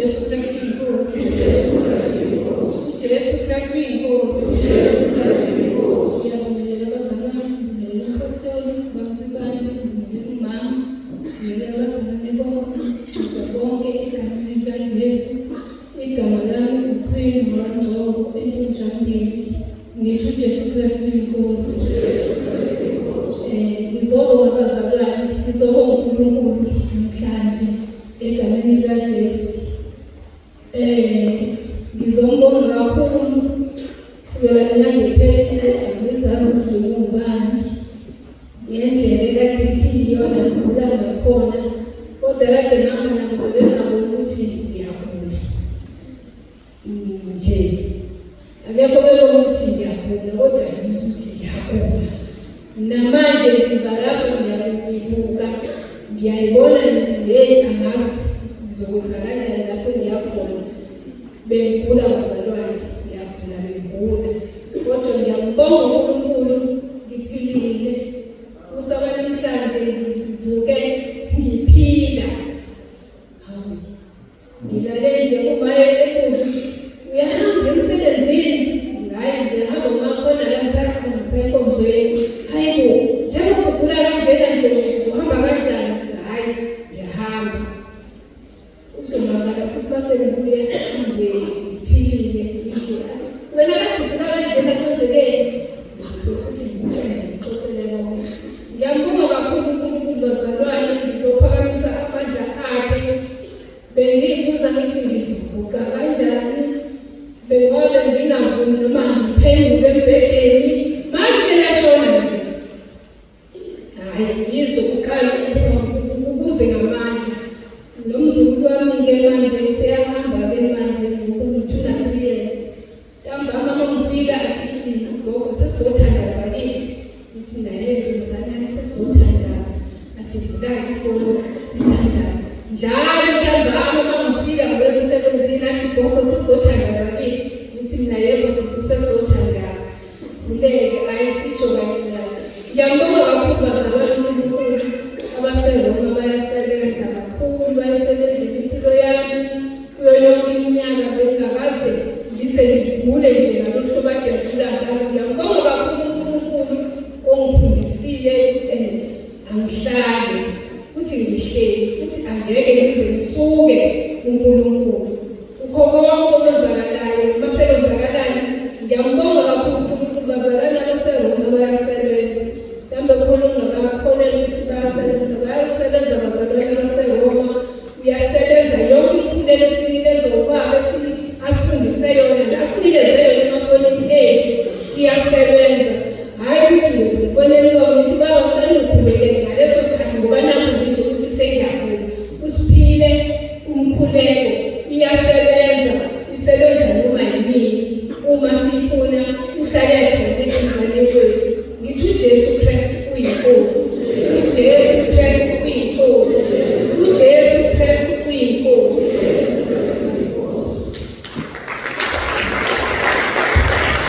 uJesu Kristu inkosi. uJesu Kristu inkosi. UJesu Kristu inkosi. uJesu Kristu inkosi. Ngiyabingelela abazalwane, ngibingelela umpostoli, bamsibane, ngibingelela umama, ngibingelela abazalwane bonke, bonke egameni likaJesu. Igama lami uQueen Ngwangcobo eNtunjambili. Ngithi uJesu Kristu inkosi. uJesu Kristu inkosi. Ngizobonga abazalwane, ngizobonga uNkulunkulu namhlanje egameni likaJesu. Ngizombonga kakhulu kusukela inyanga iphelile angizazi ukuthi ngubani ngendlela ekade iyona ngigula ngakhona, kodwa kade ngihamba nabo bebengaboni ukuthi ngiyagula nje, akekho bebona ukuthi ngiyagula, kodwa ngizwa ukuthi ngiyagula. Namanje ngiza lapho ngiyayibuka, ngiyayibona, ngithi hey, angazi ngizokwenza kanjani lapho ngiyakhona. Bengigula bazalwane, ngiyagula, bengigula, kodwa ngiyambonga uNkulunkulu, ngiphilile. Kusaba namhlanje ngivuke ngiphila. Hawu, ngilale nje uma ebuza ukuthi uyahamba emsebenzini, hayi ngiyahamba uma khona la ngisakhona ngisenkonzweni. Hayi bo, njengoba ugula kanjena nje uhamba kanjani? Ngithi hhayi ngiyahamba. Uzomangala futhi mase ngibuye ngiphilile, nje athi wena kade ugula kanjena kwenzekeni? Futhi ngimtshele ngixoxele konke. Ngiyambonga kakhulu uNkulunkulu bazalwane, ngizophakamisa amandla akhe. Bengiyibuza ngithi ngizoguqa kanjani, bengobe ngingavumi noma ngiphenduke embhedeni, manje belashona nje. Hhayi, ngizokuqala ukuze ngamandla. Nomzukulu wami-ke manje useyahamba-ke manje ngoku-2 na 3 years. Ntambama uma ngifika agijima, gogo sesizothandaza kithi. Ngithi mina yebo ntombazane yami sesizothandaza. Athi vula-ke ifoni sithandaze. Njalo ntambama uma ngifika ngibuya emsebenzini athi gogo sesizothandaza kithi. Ngithi mina yebo sisi sesizothandaza. Vuleke ayisisho kanye naye. Ngiyambonga kakhulu bazalwane uNkulunkulu abaseRoma, bayasebenza kakhulu, bayisebenzile impilo yami kuyo yonke iminyaka, bengingakaze ngize ngigule nje ngalolu hlobo ade ngigula ngalo. Ngiyambonga kakhulu uNkulunkulu ongifundisile ukuthi angihlali futhi ngihleli futhi angeke ngize ngisuke kuNkulunkulu. Kukho konke okwenzakalayo noma sekwenzakalayo, ngiyambonga kakhulu uNkulunkulu. Bazalwane abaseRoma bayasebenza, mhlawumbe khona ongakakholelwa ukuthi bayasebenza, bayasebenza bazalwane abaseRoma, uyasebenza yonke imikhuleko esinikezwa ubaba asifundise yona nasinikeze.